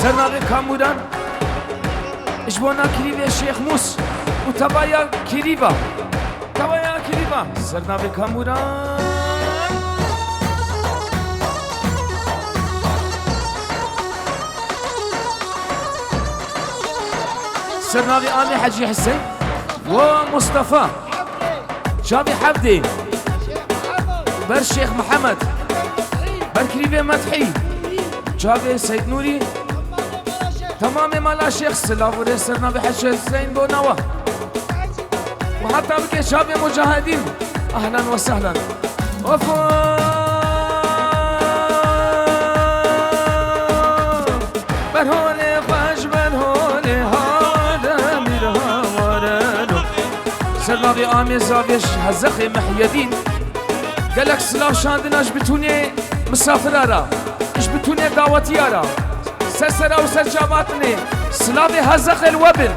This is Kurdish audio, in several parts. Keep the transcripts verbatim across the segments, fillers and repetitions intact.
Ser navê Kamuran, ji bona kirîvê Şêx Mûs û tevaya kirîva. Tevaya kirîva. Ser navê Kamuran. Ser navê Amê Hecî Hiseyn û Mustafa. Çavê Hevdê. Ber Şêx Mihemed. Ber kirîvê Methî. Çavê Seyd Nûrî. Temamê mala Şêx, silav û rê ser navê Hecî Hüseyin bo nawa. Û heta bike çavê mucahidîn. Ahlan ve sehlan. Of, of. Berholê xweş, berholê hawar, emîr hawareno. Ser navê Amê Zavê ji Hezexê Mihyedîn. Gelek silav şandina ji bitûnê misafira ra, ji bitûnê dawetiya ra. Ser sera û ser çavatnê, silavê Hezexê li we bin.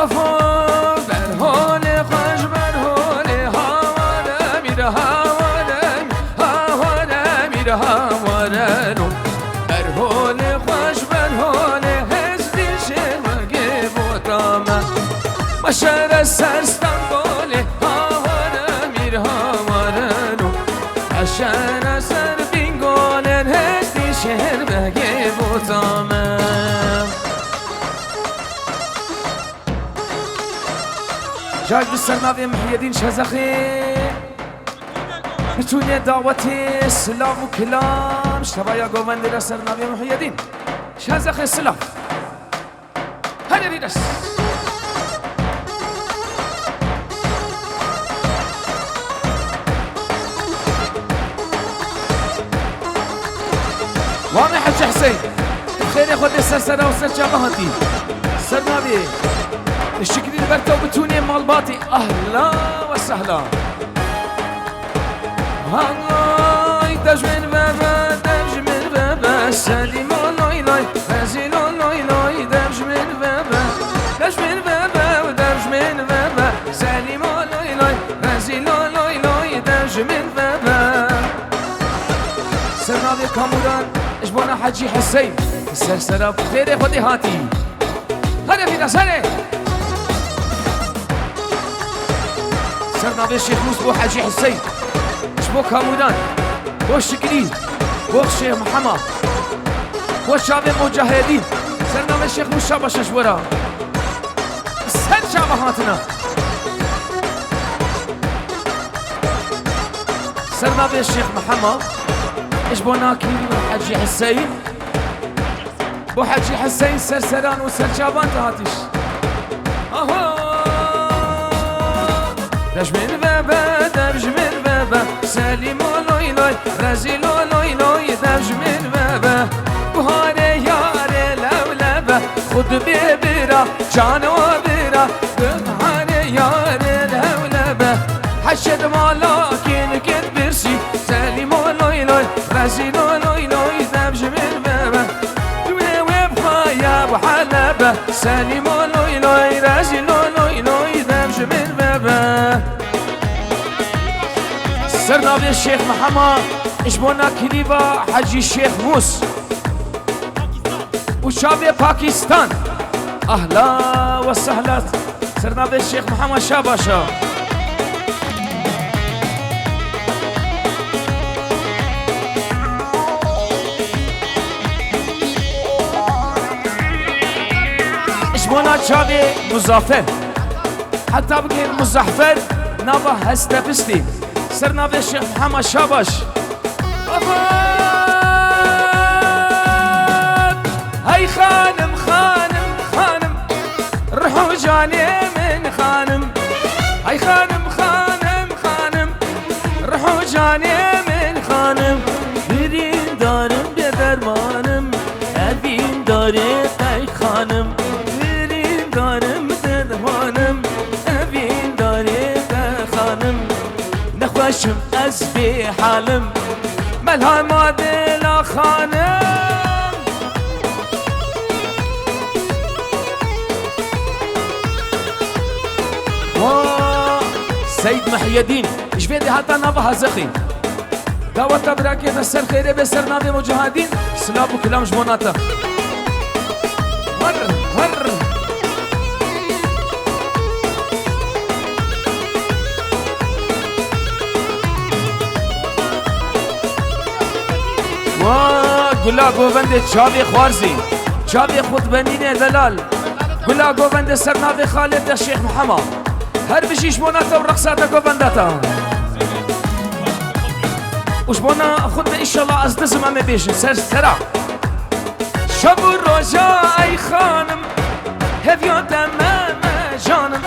Of, of, berholê xweş, berholê hawar, emîr hawar, hawar, emîr hawareno. Berholê xweş, berholê hêzdî şêr wegê botame. Meşere ser Stenbolê, hawar, emîr hawareno. Meşere ser Bîngolên hêzdî şêr wegê botame. Cayk bi ser navê Mihyedîn Şezexê. Bitûnê dawetê, silav û kilam. Ji tevaya govendê re ser navê Mihyedîn Şezexê silav. Hadi bir de. Wame Hacı Hüseyin. Xêrê Xwedê ser sera û ser çava hatî. Ser navê. Şikrî li ber te û bitûnê malbatî. Ahla ve sehla. Hay, dejmin bebe, dejmin bebe, Selîmo loy loy, rezîlo loy loy, dejmin bebe, dejmin bebe, dejmin bebe, Selîmo loy loy, rezîlo loy loy, dejmin bebe. Ser navê Kamuran, ji bona Hecî Hüseyin, ser sera xêrê Xwedê hatî. Hadi biraz, hadi. Ser navê Şêx Mûs bo Hecî Hüseyin. Ji bo Kamuran. Bo Şikrî. Bo Şêx Mihema. Bo çavê Mucahedîn. Ser navê Şêx Mûs şabaş ji we re. Ser çava hatina. Ser navê Şêx Mihema. Ji bo Nakî Hecî Hüseyin. Bo Hecî Hüseyin ser seran û ser çavan te hatiş. Aho! Dejmin bebe, dejmin bebe, Selîmo loy loy, rezîlo loy loy, dejmin bebe. Buharê yarê lewlebe, xud bê bira, cano bira, buharê yarê lewlebe. Heşed mala kên kên birsî, Selîmo loy loy, rezîlo loy loy, dev ji min bebe. Wê wê bixaya bi helebe. Selîmo loy loy, rezîlo loy loy, dev ji min bebe. Ser navê Şêx Mihema, ji bona kilîva Hecî Şêx Mûs. Û çavê Pakistan. Ahla ve sehla. Ser navê Şêx Mihema şabaşa. Ji bona çavê Muzafer. Heta bigê Muzahfer nava hestepistê. Ser navê Şêx Mihema şabaş. Aman! Hey xanim, xanim, xanim, ruh û canê min xanim. Hey xanim, xanim, xanim, ruh û canê min xanim. Birîndarim bê dermanim, evîndarê qey xanim. Birîndarim bê dermanim, evîndarê qey xanim. Nexweşim ez bê halim. Melhema dêla xanim. Wa Seyd Mihyedîn, ji vê dê hata nava Hazexî. Daweta birakê me ser xêrê bê ser navê Mucahedîn, silav û kilam ji bona te. Hır, hır. Wa gula govendê çavê xwarzî, çavê xutbenînê delal. Gula govendê ser navê Xalê de Şêx Muhema. Her bijî ji bona te û reqsa te govenda te. Û ji bona xwe de înşallah ez dizim em ê bêjin ser sera. Şev û roja ey xanim, hevya te me me canim.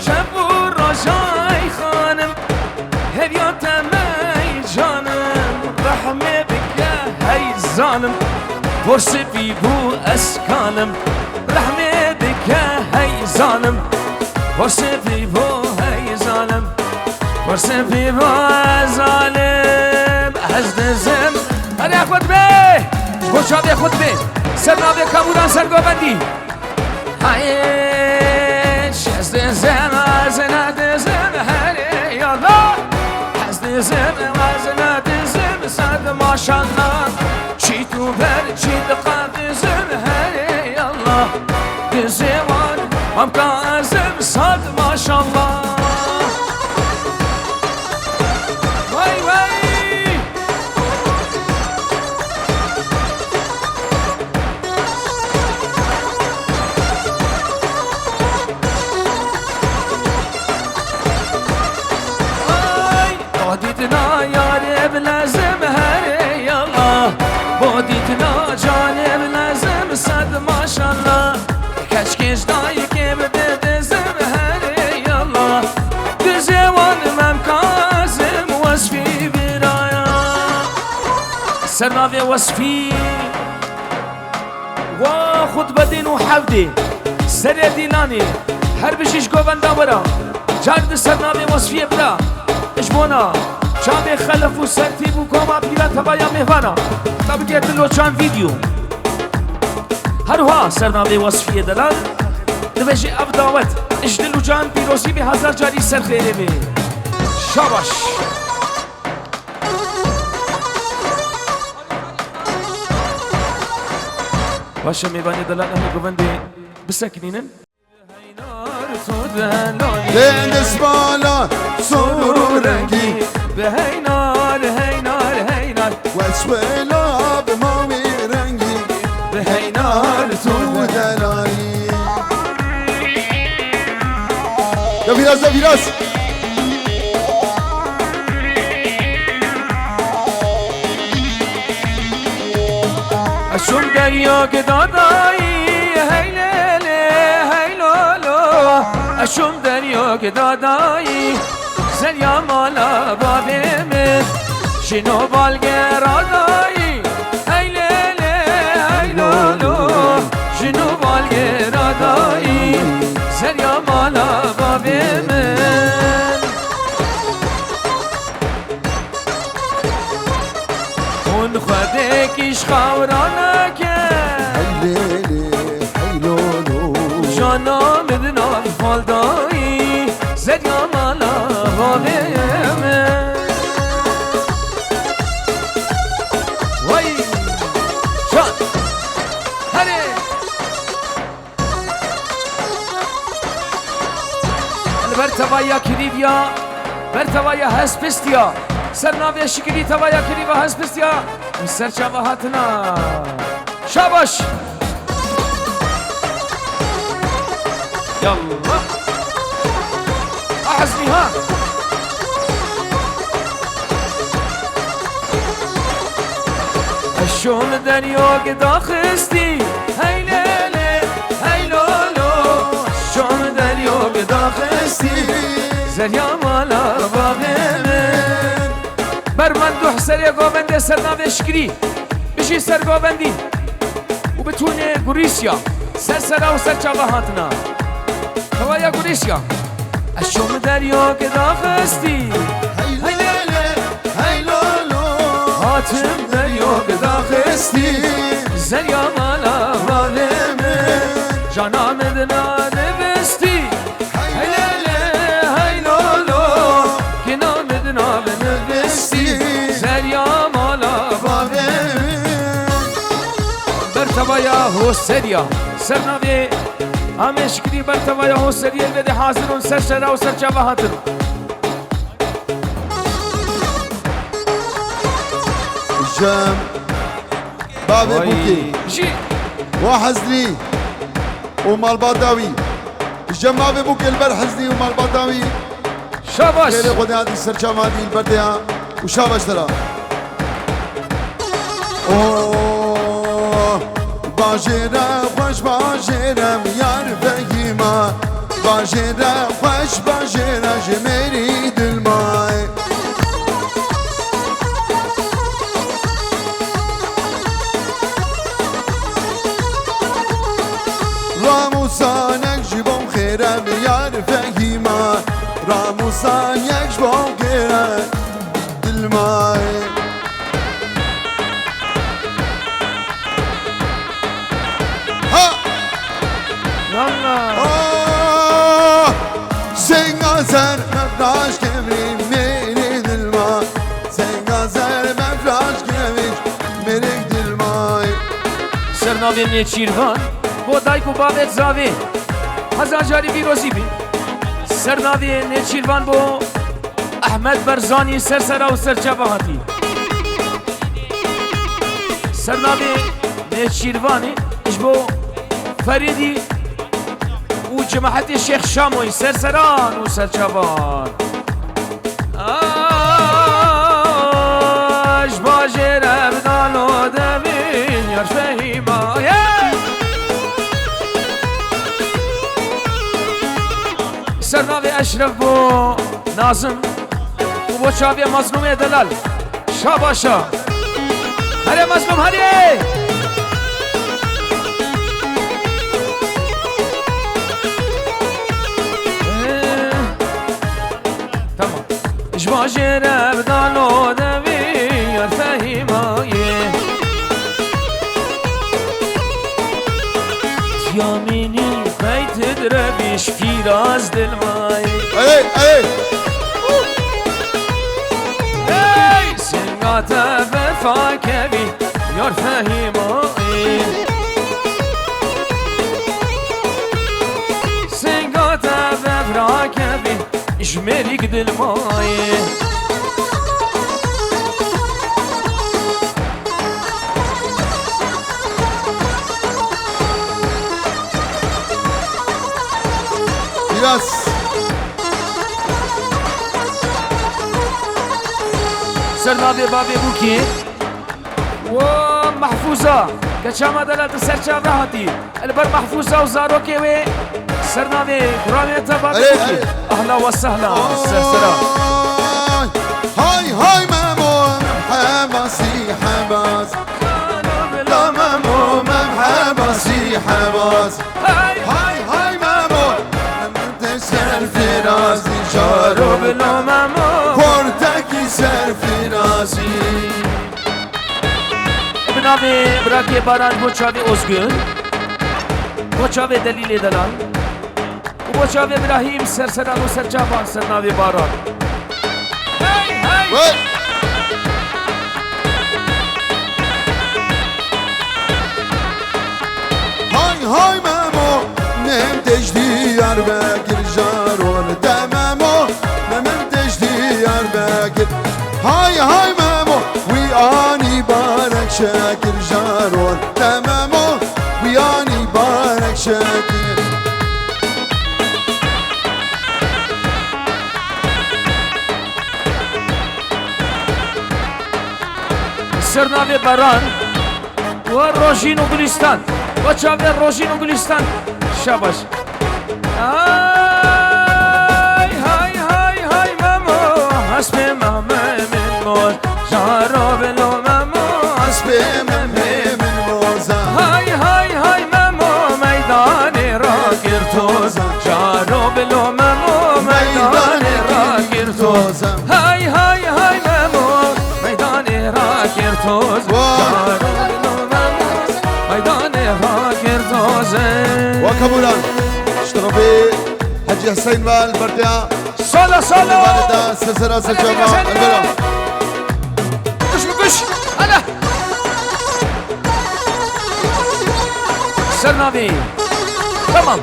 Şev û roja ey xanim, hevya te me ey canim. Rehmê bike hey zalim, porsê bî bû ez kalim. Rehmê bike hey zalim, porsê bî bû hey zalim. Porsê bî bû zalim, ez dizim. Herê xwe dibê, ji bo çavê xwe dibê. Ser navê Kamuran Sergovendî. Hayş, ez dizim, ez ne dizim, herê yala. Ez dizim, ez ne dizim, sed maşallah. Çît û ber, çît qadizim, herê yala. Dizê wan, mamka ezim, sed maşallah. Vay vay. Ay, o dîtina yarê bilezim herê yala. Bo dîtina canê bilezim sed maşallah. Keçkê ji dayikê bide dizim herê yala. Dizê wan Mem Kazim Wesfî biraya. Ser navê Wesfî. Wa xutbedên û hevdê serê dîlanê her bijî ji govenda we re car di ser navê Wesfiyê bira. Ji bona çavê xelef û sertîp û koma pîra tevaya mêvana. Te bike dil û can vîdeo. Her wiha ser navê Wesfiyê delal dibêje ev dawet ji dil û can pîrozî bê hezar carî ser xêrê bê. Şabaş. Baş e mêvanê delal em ê govendê bisekinînin. Lê destbala sor û rengî. Bi heynar, heynar, heynar. Weswela bi mawî rengî. Bi heynar tu delalî. Ya biraz da biraz. Eşum derya gidadayî, hey lê lê, hey lo lo. Eşum derya gidadayî, zerya mala bavê min. Jino balgera dayî, hey lê lê, hey lo lo. Jino balgera dayî, zerya mala bavê min. Hûn xwedêkî ji xawra nake. Hey lê lê, hey lo lo. Cana min di nav fal dayî, zerya mala bavê min. Way! Can! Herê! Li ber tevaya kirîviya, ber tevaya hespestiya. Ser navê şikilî tevaya kirîva hespestiya. Ser çava hatina. Şabaş. Yallah. Ahzniha. Eşo min deryo gidaxistî, hey lê lê, hey lo lo. Eşo min deryo gidaxistî, zerya mala bavê min. Bermend û Hserê govendê ser navê Şikirî. Bijî ser govendî. Û bi tûnê gurîsiya. Ser sera û ser çava hatina. Tevaya gurîsiya. Eşo min deryo gidaxistî. Hey lê lê, hey lo lo. Hatim deryo gidaxistî. Zerya mala bavê min. Cana min di nav dibistî. Hey lê lê, hey lo lo. Gina min di nav dibistî. Zerya mala bavê min. Ber tevaya hûr Seriya. Ser navê Amê Şikirî ber tevaya Hoseriyê li vê de hazir û ser şera û ser çava hatin. Jem bavê Vay. Bûkê. Jî. Wa Hezrî û malbata wî. Jem bavê Bûkê li ber Hezrî û malbata wî. Şabaş. Xêrê Xwedê hatî ser çava hatî li ber te ya û şabaş te ra. Oh, bajêre xweş bajêre yar Fehîma. Bajêre xweş bajêre ji mêrî dilmayê. Ramûsanek ji bo xêre bi yar Fehîma. Ramûsanek ji bo xêre dilmayê. Ha! Yalla! Ah! Senga ser mefraş kevî mêrî dilma. Senga ser mefraş kevî mêrî dilma. Ser navê Nêçîrvan, bo dayk û bavê zavê. Hezar carî pîrozî bî. Ser navê Nêçîrvan bo Ehmed Berzanî ser sera û ser çava hatî. Ser navê Nêçîrvanê ji bo Ferîdî û cemaetê Şêx Şamoyî ser seran û ser çavan. Ah, ji bajêr Erdal û Devîn yar Fehîma. Yeah! Ser navê Eşref bo Nazim û bo çavê Mazlûmê Delal. Şabaşa. Herê Mazlûm, herê! Ee, tamam. Ji bajêr Erdal û Devîn yar Fehîmayê. Yamînî qeyt direvîş fîraz dilmayê. Hey, hey! Hey! Singa te vefa kevî yar Fehîmayê. Singa te vevra kevî ji mêrîk dilmayê. Yes. Ser navê bavê Bûkê. Wo Mehfûza, keça me delal di ser çav re hatî. Li ber Mehfûza û zarokê wê ser navê Quranê te bavê Erê, Bûkê. Erê. Ahla we sehla, sersera. Hay, hay Memo, Mem Hebasî Hebas. La Memo, Mem Hebasî Hebas. Hay, hay Memo, Mem te ser firazî, caro bilo Memo. Portekî ser firazî. Bi navê birakê Baran bo çavê Ozgun, bo çavê Delîlê Delal û bo çavê Birahîm ser seran û ser çavan ser navê Baran. Hey, hey! Hey! Hay, hay Memo, Mem Dej Diyarbekir jaron te Memo, Mem Dej Diyarbekir. Hay, hay Memo, wî anî barek şekir jaron te Memo, wî anî barek şekir. Ser navê Baran. Wa Rojîn û Gulistan. Wa çavê Rojîn û Gulistan. Şabaş. Hay, hay, hay, hay, Memo, hespê Memo min mor. Jaro bilo Memo, hespê Memo min moza. Hay, hay, hay, Memo, meydanê ra kir toza. Jaro bilo Memo, meydanê ra kir toza. Hay, hay, hay, Memo, meydanê ra kir toz. Wa. Meydanê ra kir toz. Wa Kemulan. Ji terefê Hecî Hüseyin ve li ber te ya. Sala, sala. Li ber te ya, ser sera ser çava. Hadi, hadi, hadi. Elbera. Kuş mu kuş? Hala. Ser navê. Tamam.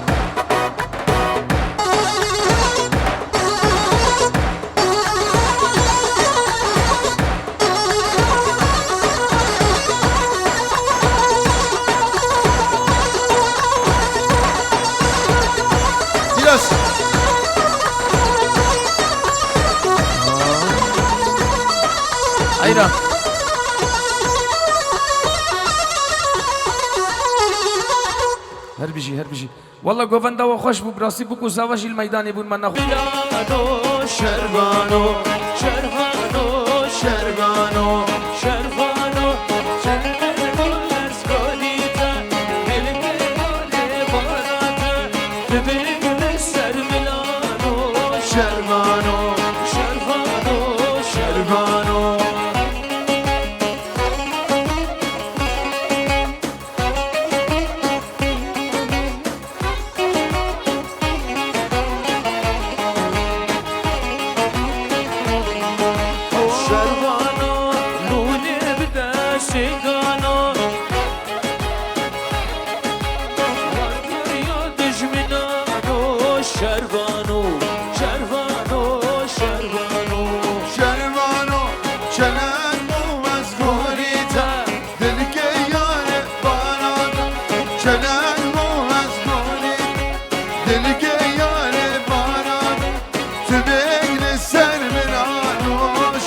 Biraz. Ayran. Her bijî, her bijî. Walla govenda we xweş bû, bi rastî bûk û zava jî li meydanê bûn, me nexwe. Şervano, şervano, şervano, şervano, şervano, ez xalî te, hilkê malê bana te, dibin li ser milano. Şervano, şervano, şervano. Şervano, nûnê bide sêkano. Wan kiriyo dijminano. Şervano, şervano, şervano. Şervano, çelen bû ez gorî te. Dilkê yarê bana te, çelen bû ez gorî. Dilkê yarê bana te, tu bêg li ser min ano.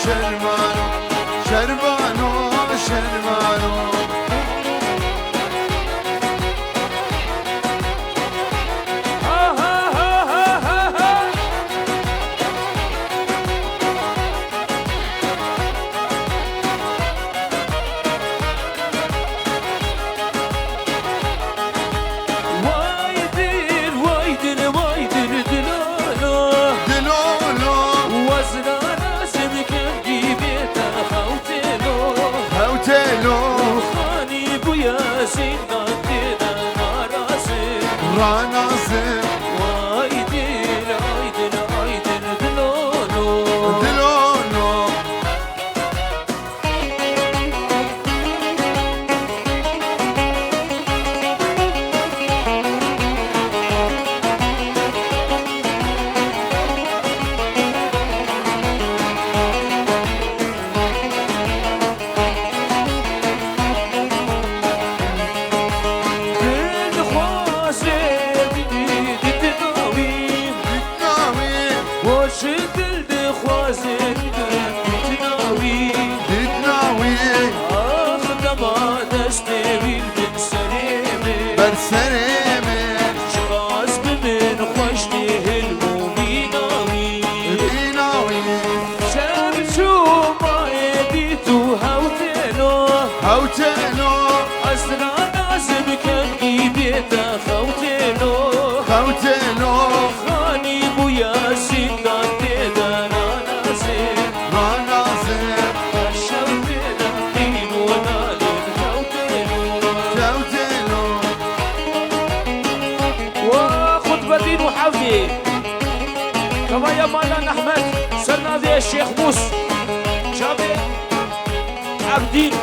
Şervano, şervano, şervano. Way dil, way dil, way dil, dilolo. Dilolo. Wezna nazim kengî bêta hewtelo. Hewtelo. Xanî bûya zîndan têda narazim. Ranazim. Way dil, ay dil, ay dil, dilolo. Dilolo. Dil dixwaze bidî, didina wî. Didina wî. Boş dil dixwaze bidî, didina wî. Didina wî. Ax dema destê wî li bin serê min. Ber serê min. Çiqas bi min xweş tê hilm û mîna wî. Mîna wî. Şev çû mayê dît û hewtêno. Hewtêno. Ezra nazim kengî bêta xewtêno. Xewtêno. Xanî bûya zîndan têda nanazim. Nanazim. Eşew têda qîn û nalin xewtêno. Xewtêno. Wa Qutbedîn û Hewdî. Kevaya Malan Ehmed, ser navê Şêx Mûs, çavê Evdîn.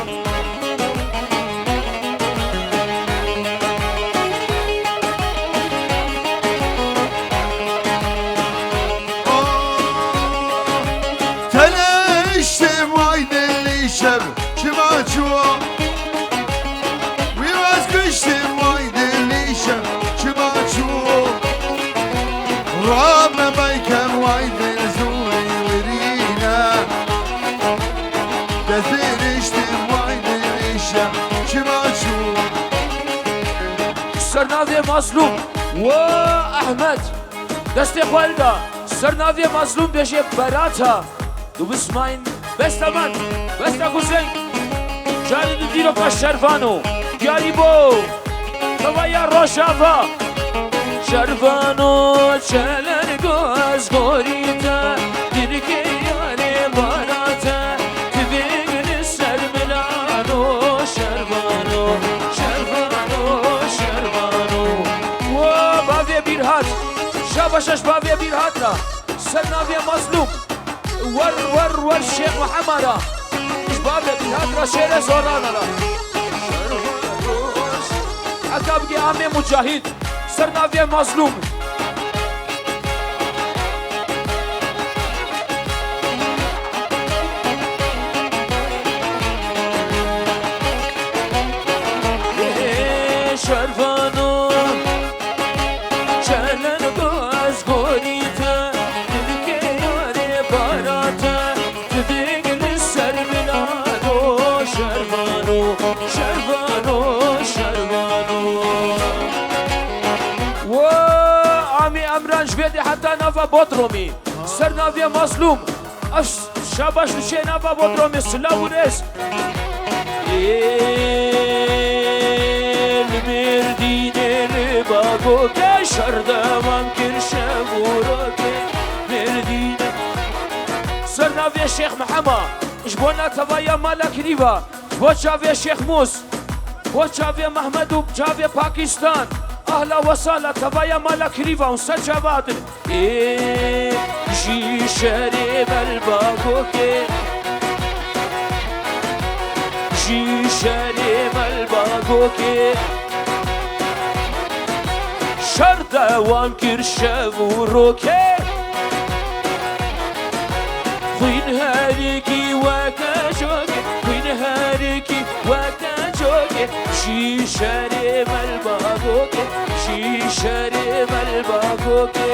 Teniştim ay deli şev. Çima çû? Wî ez kuştim way dil nîşe çima çû? Rabe beyke way dil zûrî wirîne. Deziriştim way dil nîşe çima çû? Ser navê Mazlûm. Wa Ehmed. Destê xwe hilda. Ser navê Mazlûm bêje berata. Du bist mein bester Mann, bester Cousin. Canê dîroka Şervano. Diyarî bo. Tevaya Rojava. Şervano, çelergo ez gorî te. Dirgê yarê bara te. Divê li ser milano. Şervano, şervano, şervano. Wo, bavê Bîrhat. Şabaş eş bavê Bîrhat ra. Ser navê Mazlûm. Wer, wer, wer Şêx Muhemmed ra. Ji bavê Bîrhat ra şêre zorana ra. Kabgê Amê Mucahîd, ser navê Mazlûm. Ê şervano, çelen go ez gorî te, dilkê yarê bara te. Diding li ser min ado, şervano, şervano, şervano. Wo, Amî Emran ji vê dê heta nava Bodromî. Ser navê Mazlûm. Ev şabaş li çê nava Bodromî. Silav û rêz. Ê li Mêrdînê li Bagokê şer dewam kir şev û rokê. Mêrdînê. Ser navê Şêx Mihema, ji bona tevaya mala Kirîva, ji bo çavê Şêx Mûs, bo çavê Mehmed û çavê Pakistan, ahla wesala tevaya mala Kirîva û ser çava hatin. Ê jî şerê me li Bagokê, jî şerê me li Bagokê. Şer dewam kir şev û rokê. Xwîn herikî weke cokê, xwîn herikî weke cokê. Jî şerê me li Bagokê, jî şerê me li Bagokê.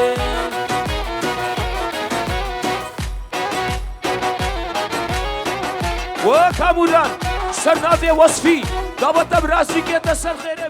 Wo Kamûran, ser navê Wesfî, daweta bi razîkê te ser xêrê.